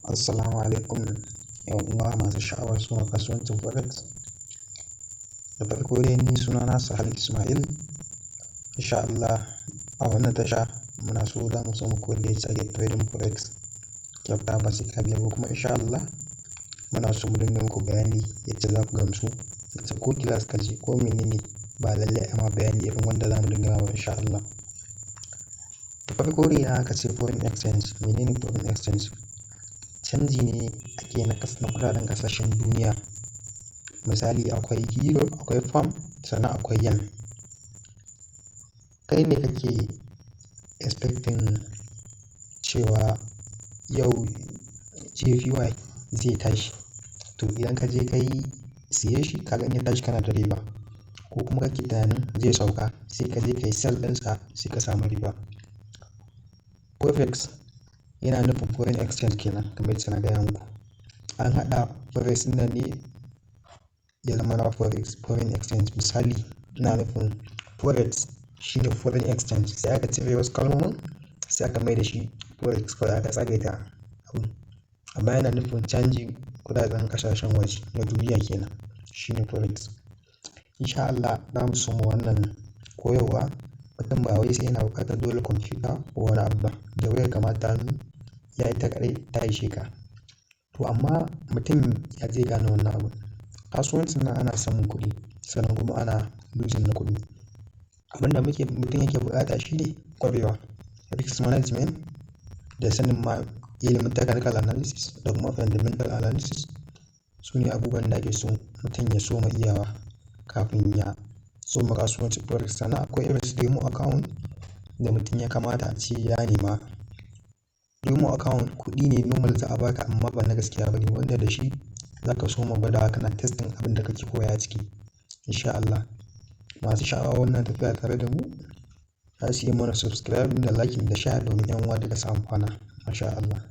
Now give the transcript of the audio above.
Assalamu alaikum, 'yan uwa masu sha'awar soma kasuwancin Forex. Da farko dai ni sunana Sahal Ismail. Insha Allah a wannan tasha muna so za mu so mu koyar da yadda ake trading Forex kyauta, ba sai ka biya ba. Kuma insha Allah muna so mu dinga muku bayani yadda za ku gamsu. Yacce ko class ka je ko menene, ba lallai a ma bayani irin wanda za mu dinga ba, insha Allah. Da farko dai, idan aka ce foreign exchange, menene foreign exchange? Canji ne ake na kuɗaɗen ƙasashen duniya. Misali, akwai euro, akwai pound, sannan akwai yen. Kai ne kake expecting cewa yau JPY zai tashi. To, idan ka je ka yi siye shi, ka ga in ya tashi kana da riba. Ko kuma kake tunanin zai sauka, sai ka je ka yi sell ɗinsa, sai ka samu riba. Forex yana nufin foreign exchange kenan, kamar yacce na gaya muku. An haɗa forex ɗin nan ne ya zama na forex, foreign exchange. Misali, ina nufin forex shine foreign exchange, sai aka cire wasu kalmomin, sai aka mai da shi forex kawai, aka tsagaita abun. Amma yana nufin canjin kuɗaɗen ƙasashen waje na duniya kenan, shine forex. Insha Allah za mu soma wannan koyarwa. Mutum ba wai sai yana buƙatar dole kwamfuta ko wani abu ba. Da wayar ka ma ta hannu ya yi ta kaɗai ta ishe ka. To, amma mutum ya zai gane wannan abun? Kasuwancin nan ana samun kuɗi, sannan kuma ana losing na kuɗi. Abin da mutum yake buƙata shine ƙwarewa, risk management, da sanin ma ilimin technical analysis da kuma fundamental analysis. Su ne abubuwan da ake so mutum ya soma iyawa kafin ya soma kasuwancin forex. Sannan akwai irin su demo account da mutum ya kamata a ce ya nema. Demo account kuɗi ne normal za a baka, amma ba na gaskiya ba ne, wanda da shi za ka soma gwadawa, kana testing abin da kake koya ciki. Insha Allah masu sha'awar wannan tafiya tare da mu za su yi mana subscribe da liking da share domin 'yan uwa duka su amfana. Masha Allah.